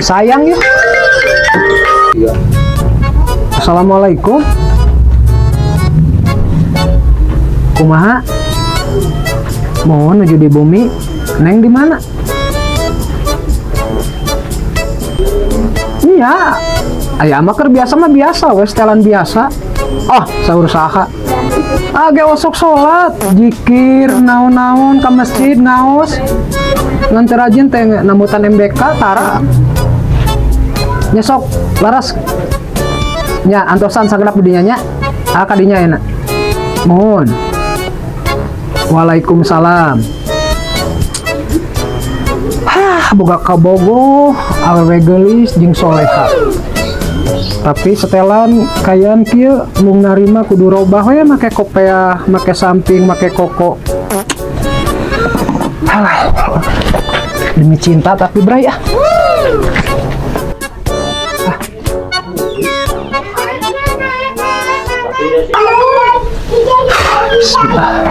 Kasih sayang ya. Iya. Assalamualaikum. Kumaha? Mau nuju di bumi, Neng di mana? Iya. Aya mah keur biasa mah biasa we setelan biasa. Oh, sahur saha. Ah, ge osok salat, jikir naon-naon ka masjid ngaos. Ngan teu rajin teh nambutan MBK tara. Nya sok laras. Nya antosan sagenap dinya nya. Ah kadinya enak. Mohon. Waalaikumsalam. Hah, boga kabogoh, awewe geulis jeung soleha. Tapi setelan kayan kieu mung narima kudu robah we make kopeah, make samping, make koko. Halah. Demi cinta tapi bray ah. Bismillah.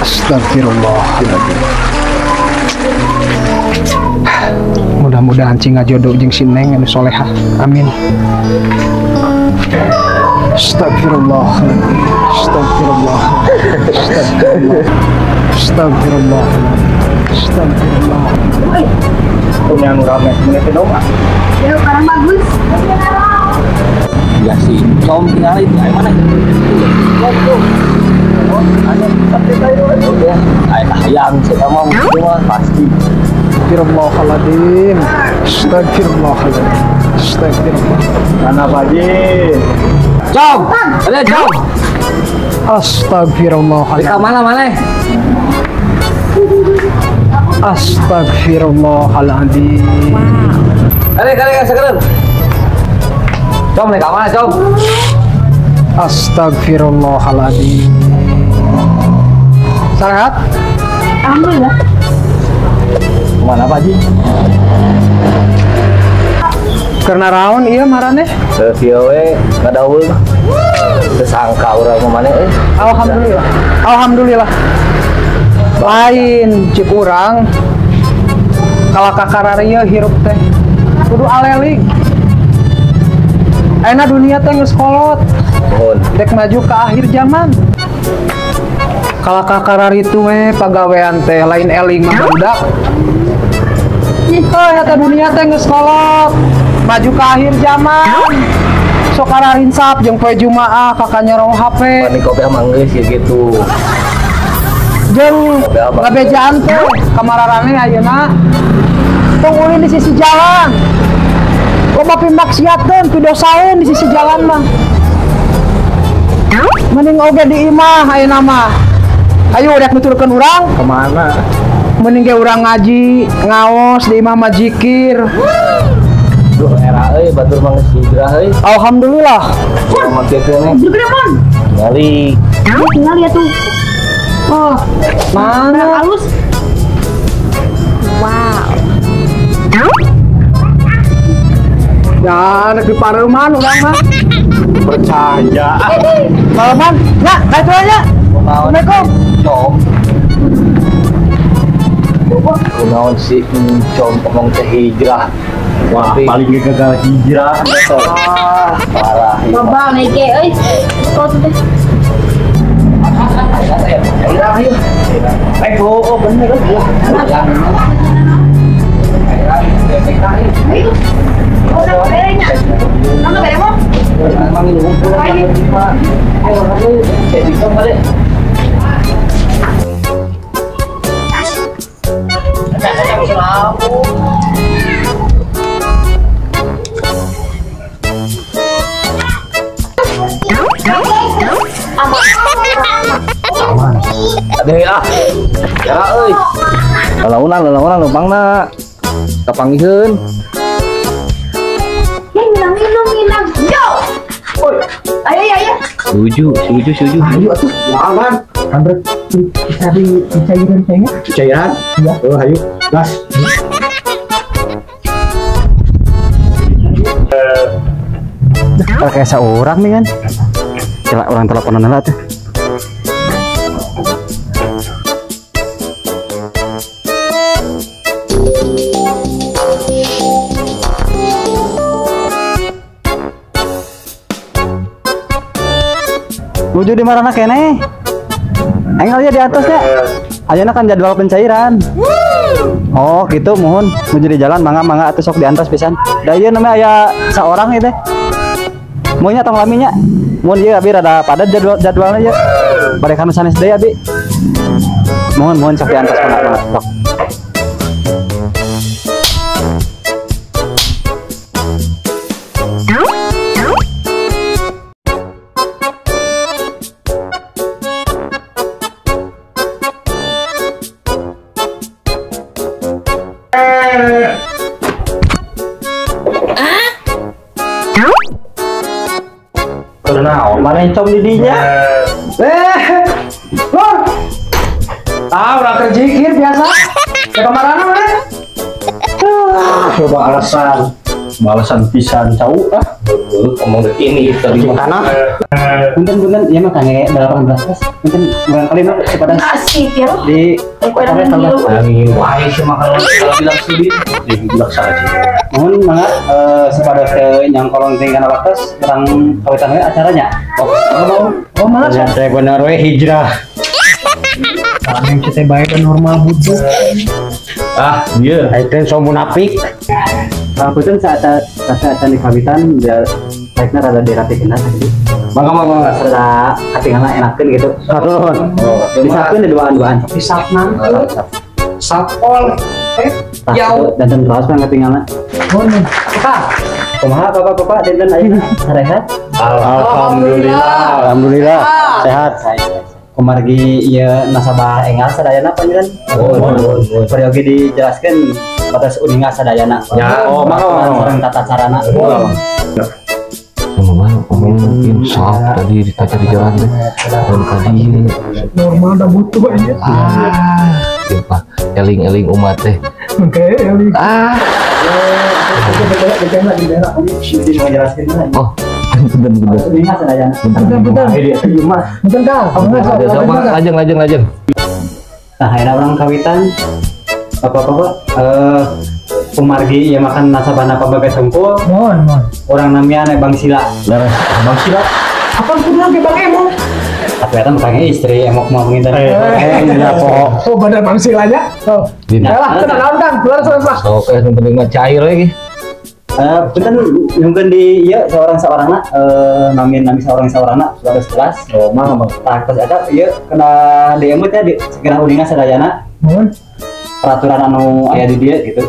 Astagfirullahaladzim. Mudah-mudahan cing ngajodoh jeung si Neng anu solehah. Amin. Astagfirullah. Astagfirullah. Astagfirullah. Astagfirullah. Astagfirullah. Punya anu rame, punya doma. Ya, sekarang bagus. Ya sih, com tinggal itu ayo mana? Ya, ayam saya mau mah pasti. Astagfirullahaladzim. Astagfirullahaladzim. Astagfirullah. Mana Pak Haji? Com, ada com. Astagfirullahaladzim. Di mana mana? Astagfirullahaladzim. Kali kali sekarang. Com, naik mana com? Astagfirullahaladzim. Sehat? Alhamdulillah. Kemana Pak Haji? Karena raon iya marane? Kieu we ngadaul. Tersangka urang mah maneh euy. Alhamdulillah. Alhamdulillah. Lain cik urang kalakah kararieu hirup teh. Kudu aleling. Ayeuna dunia teh geus kolot. Dek maju ke akhir zaman. Kalakah kararitu we pagawean teh lain eling mah budak. Oh, eta dunia teh geus kolot. Maju ke akhir zaman. Sok kararinsap jeung poe Jumaah kakaknya roh HP. Mani kopi mah geus ya gitu. Jeung ngabejaan teh kamararane ayeuna. Tong ulin di sisi jalan. Loba pimaksiateun, pidosaeun di sisi jalan mah. Mending oge di imah ayeuna mah. Ayo rek nuturkeun urang. Kemana? Mending ge urang ngaji, ngaos di imah mah zikir. Duh era euy batur mah geus hijrah euy. Alhamdulillah. Urang mah kieu keneh. Gede mon. Ningali. Tinggal ya tuh. Oh, mana? Halus. Wow. Ya, rek di pareuman urang mah. Percaya. Malaman, ya, ka itu aja. Assalamualaikum. Com. Kunaon sih com ngomong teh hijrah. Wah, paling gagal hijrah. Ah, parah. Babang eke euy. Kau teh. Ayo. Eh, oh, bener ya. Ayo. Oh, berenya. Nama beremo? Aman. Ade ah. Ya euy. Lalaunan lempangna. Kapanggiheun. Minang, yo. Oi. Ayo, ayo. Suju. Ayo atuh. Aman. Ambrek cari cairan kayaknya. Cairan? Iya. Oh, ayo. Gas. Pakai seorang nih kan. Celak orang teleponan lah tuh. Nuju di marana keneh. Enggal ya di atasnya. Ayeuna kan jadwal pencairan. Oh, gitu mohon nuju di jalan mangga-mangga atuh sok diantos pisan. Da ieu namanya aya saorang ieu teh. Maunya tong laminya. Mun ieu abi rada padat jadwalna ieu. Bade kanu sanes deui abi. Mohon mohon sok diantos mangga sok. Nah, mana encom didinya? Lur. Ah, urang keur jikir biasa. Ke kamarana mana? Coba alasan. Balasan pisan cau ah. Betul, ngomong ini tadi tanah. Punten-punten ieu mah kangge 18 plus. Punten barangkali mah kepada asik ya. Di angin wae sih mah kalau bilang sudi dibilang saja. Mohon mangga sepada ke nyangkolong teh kana waktos urang kawitan we acaranya. Oh, malah teh bener we hijrah. Yang kita baik dan normal butuh. Ah, iya. Itu so munafik. Punten saat di kawitan ya baiknya rada dirapikeun tadi. Mangga mangga rada katingalna enakeun gitu. Saturun. Disapkeun di duaan-duaan. Disapna. Sapol. Jauh. Dan terus mah katingalna. Mun. Kak. Kumaha bapak-bapak dinten ayeuna sarehat? Alhamdulillah. Alhamdulillah. Sehat. Kumargi ieu nasabah enggal sadayana panggilan. Oh, peryogi dijelaskeun batas uninga sadayana. Ya, oh, mangga sareng tata carana. Ngomong insaf tadi ditanya di jalan teh. Dan tadi normal dah butuh aja. Ah, sumpah eling-eling umat teh. Oke, eling. Ah. Oh, bentar. Bentar. Bentar, Lajeng. Nah, akhirnya orang kawitan bapak-bapak kumargi ya makan nasabah pabagai sungkul. Mohon. Orang namanya ane Bang Sila. Leres, Bang Sila. Apa kudu ke Bang Emok? Tapi eta bukannya istri Emok mau nginten. Oh, bener Bang Sila nya. Oh. Ya lah, tenang Kang. Leres lah. Oke, yang penting mah cair lagi. Punten mungkin di ieu seorang-seorangna nami seorang-seorangna sudah jelas. Oh, mah tah tos eta ieu kena diemut ya di segera uninga sadayana. Mohon. Peraturan anu aya di dieu gitu.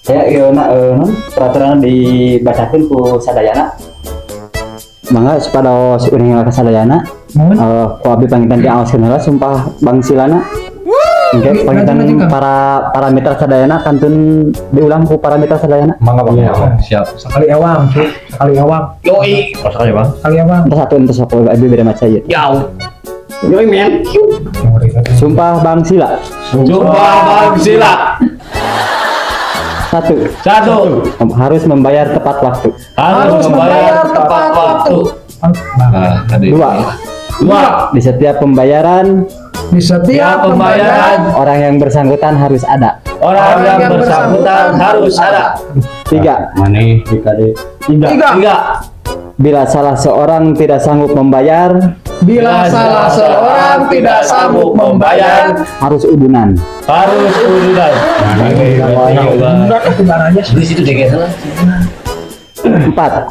Saya ieu na peraturan dibacakeun ku sadayana. Mangga supados uninga ka sadayana. Mohon. Ku abdi panginten diaoskeun heula sumpah Bang Silana. Oke, panginten para mitra sadayana kantun diulang ku para mitra sadayana. Mangga Bang. Ya, siap. Sekali ewang, cuy. Sekali ewang. Yoi. Oh, sekali Bang. Sekali ewang. Entos satu entos aku abdi beda maca ieu. Yau. Yoi men. Sumpah Bang Sila. Sumpah Bang Sila. Satu. Harus membayar tepat waktu. Harus membayar tepat waktu. Nah, tadi. Dua. Di setiap pembayaran. Di setiap pembayaran orang yang bersangkutan harus ada. Orang yang bersangkutan harus ada. Tiga. Mana? Tiga. Bila salah seorang tidak sanggup membayar. Bila salah seorang tidak sanggup membayar, harus udunan. Harus udunan. Di situ deh. Empat.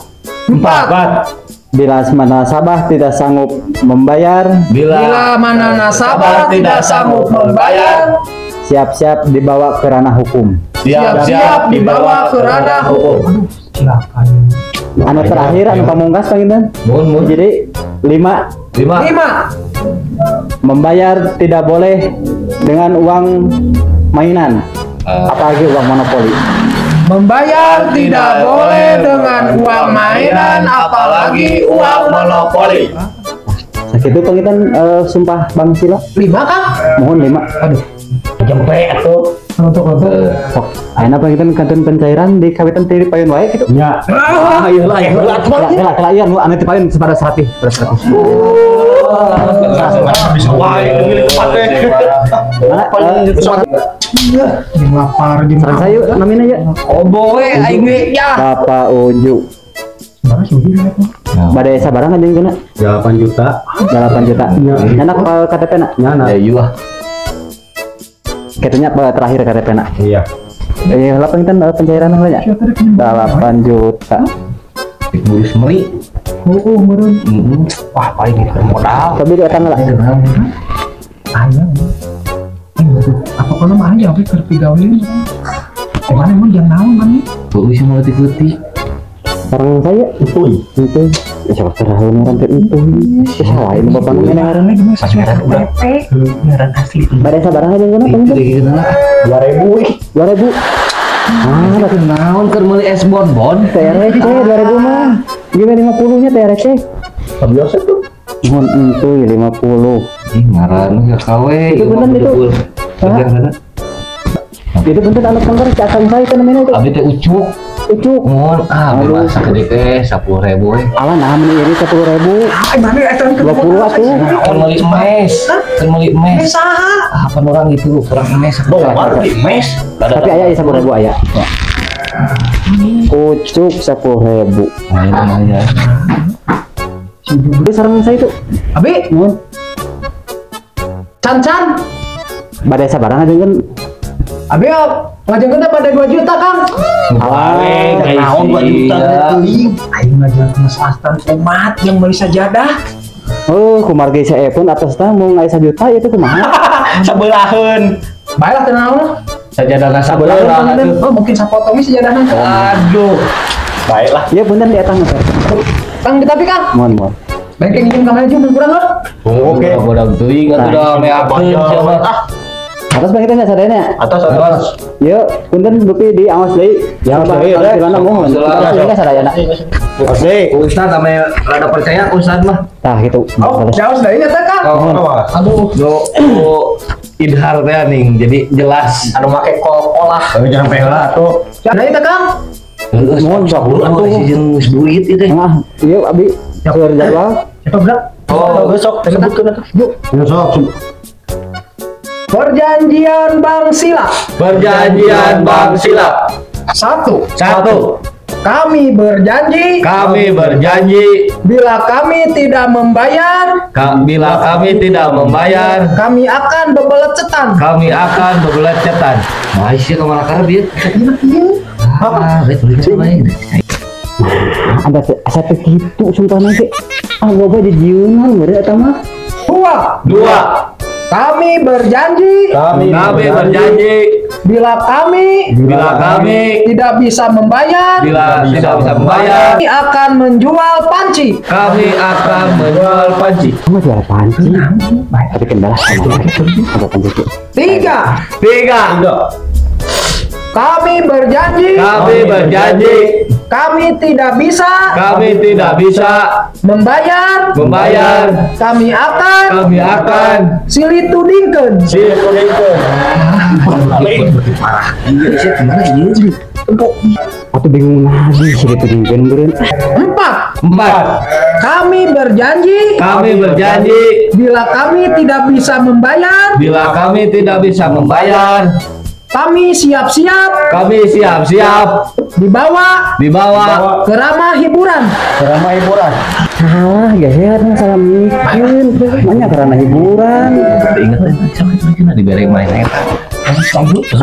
Bila nasabah tidak sanggup membayar, bila mana nasabah tidak sanggup membayar, siap-siap dibawa ke ranah hukum. Siap-siap dibawa ke ranah hukum. Silakan. Anu terakhir, anu pamungkas panginten. Mohon. Jadi 5. Membayar tidak boleh dengan uang mainan, apalagi uang monopoli. Membayar tidak boleh dengan uang mainan, apalagi uang monopoli. Sakitu panginten sumpah Bang Sila. 5 Kang? Mohon 5. Aduh. Jempe atuh. Untuk. Sok, ayeuna panginten kantun pencairan di kawitan ti payun wae kitu. Nya. Ah, ieu lah, ieu lah. Lah, ieu anu ti payun sepada 100. Bisa wae milih tempat teh. Jeung lapar jeung Sareng saya namina ya. Obo we aing we ya. Bapak Uju. Bade sabaraha ngajengkeunna? 8 juta. 8 juta. Nyanak KTP na? Nyanak. Ya iya. Kitunya terakhir KTP na. Iya. Lah panginten pencairan heula nya. 8 juta. Ngurus meri. Oh, meureun. Wah, paling ini modal. Tapi di etang lah. Aya. Apa kono mah aya we keur pigawe. Mana emang jang naon mani? Tuh bisa mau leutik-leutik. Orang saya itu. Ya siapa terakhir ngaran teh itu. Salah ini bapak nu ngaranna gimana sesuai KTP. Ngaran asli. Bade sabaraha jeung kana? 2000. 2000. Ah, tapi naon keur meuli es bonbon TRC 2000 mah. Gimana 50 nya TRC? Biasa tuh. Mun entuy 50. Ih, ngaran ge kawe. Itu bener itu. Itu bentar anak kantor si Akang saya itu namanya itu. Abi teh ucuk. Ucuk. Mun ah bebas sakedik teh 10.000 we. Alah nah mun iri 10.000. Ah, mana eta 20 atuh. Naon meuli mes. Keur meuli mes. Saha? Apa orang gitu kurang mes. Baru di mes. Tapi aya 10.000 aya. Ucuk 10.000. Lumayan. Itu sareng saya itu. Abi, mun. Can-can. Bade sabaraha jeung Abi ngajengkeun teh pada 2 juta, Kang. Alah, naon 2 juta teuing. Aing ngajengkeun swasta umat yang meuli sajadah. Oh, kumargi saepun atas tah mau ngaya 1 juta itu kumaha? Sabeullaheun. Bae lah teu naon lah. Sajadahna sabeulah atuh. Oh, mungkin sapotongnya sajadahna. Aduh. Baiklah. Iya punten di etang teh. Kang ditapi, Kang. Mohon, mohon. Baik yang nginjem ka mana jeung kurang lah. Oke. Bodak teuing atuh da meakeun sia mah. Atas bang kita sadayana. Atas atas. Yuk, punten bukti di awas deui. Ya, awas deui, Silana mohon. Awas sadayana. Oke. Ustaz ame rada percaya Ustaz mah. Tah gitu. Oh, jauh deui nya teh, Kang. Aduh, do idhar teh ning jadi jelas. Anu make kol-kolah. Tapi jangan heula atuh. Deui teh, Kang. Mohon sok atuh jeung geus duit ieu teh. Nah, ieu abi keur jadwal. Siapa berak? Oh, besok sebutkeun atuh. Yuk. Besok. Perjanjian Bang Sila. Perjanjian Bang Sila. 1. 1. Kami berjanji. Kami berjanji. Bila kami tidak membayar. Bila kami tidak membayar. Kami akan bebelecetan. Kami akan bebelecetan. Wah, sih kemana karep ieu? Ah, bae. Ada asa teh kitu sumpah nanti. Ah, loba dijieungan meureun eta mah. 2. 2. Kami berjanji. Kami berjanji. Bila kami tidak bisa membayar. Bila tidak bisa membayar. Kami akan menjual panci. Kami akan menjual panci. Kamu jual panci? Tapi kendala sama. Ada panci. 3. 3. Kami berjanji. Kami berjanji. Kami tidak bisa. Kami tidak bisa membayar. Membayar. Kami akan. Silitudingkeun. Silitudingkeun. Parah. Iya, sih gimana ieu? Aku bingung lagi silitudingkeun beureun. 4. 4. Kami berjanji. Kami berjanji. Bila kami tidak bisa membayar. Bila kami tidak bisa membayar. Kami siap-siap. Kami siap-siap. Dibawa. Dibawa ke ramah hiburan. Ke ramah hiburan. Salah geher salah mikir. Banyak karena hiburan. Ingat sama dibere main eta.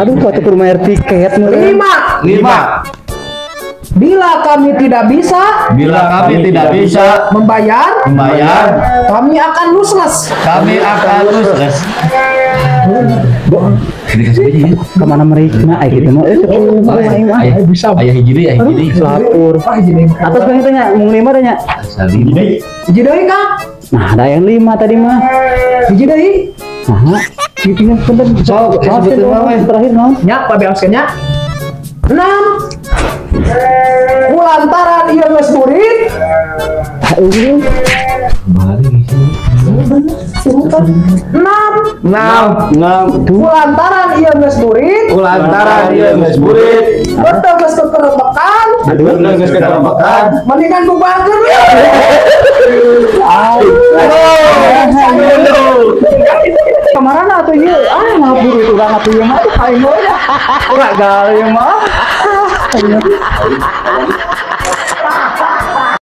Aduh, waktu ke rumah tiket. 5. 5. Bila kami tidak bisa. Bila kami tidak bisa membayar. Membayar. Kami akan lusless. Kami akan lusless. Kemana mereka? Nah, gitu mah. Bisa. Ayah hiji deui, ayah hiji deui. Lapor. Atas bang tanya, mung 5 tanya. Hiji deui, Kang. Nah, ada yang 5 tadi mah. Hiji deui. Nah, gitu nya punten. Sok, sebutin terakhir naon? Nya, pabeoskeun nya. 6. Kulantaran ieu geus burit. 6. 6. Kulantaran ieu geus burit. Kulantaran ieu geus burit. Betul geus kekerempekan. Betul geus kekerempekan. Mendingan bubarkeun. Kemarin atuh ieu ah mah burit urang atuh ieu mah aing mah. Urang gaul ieu mah.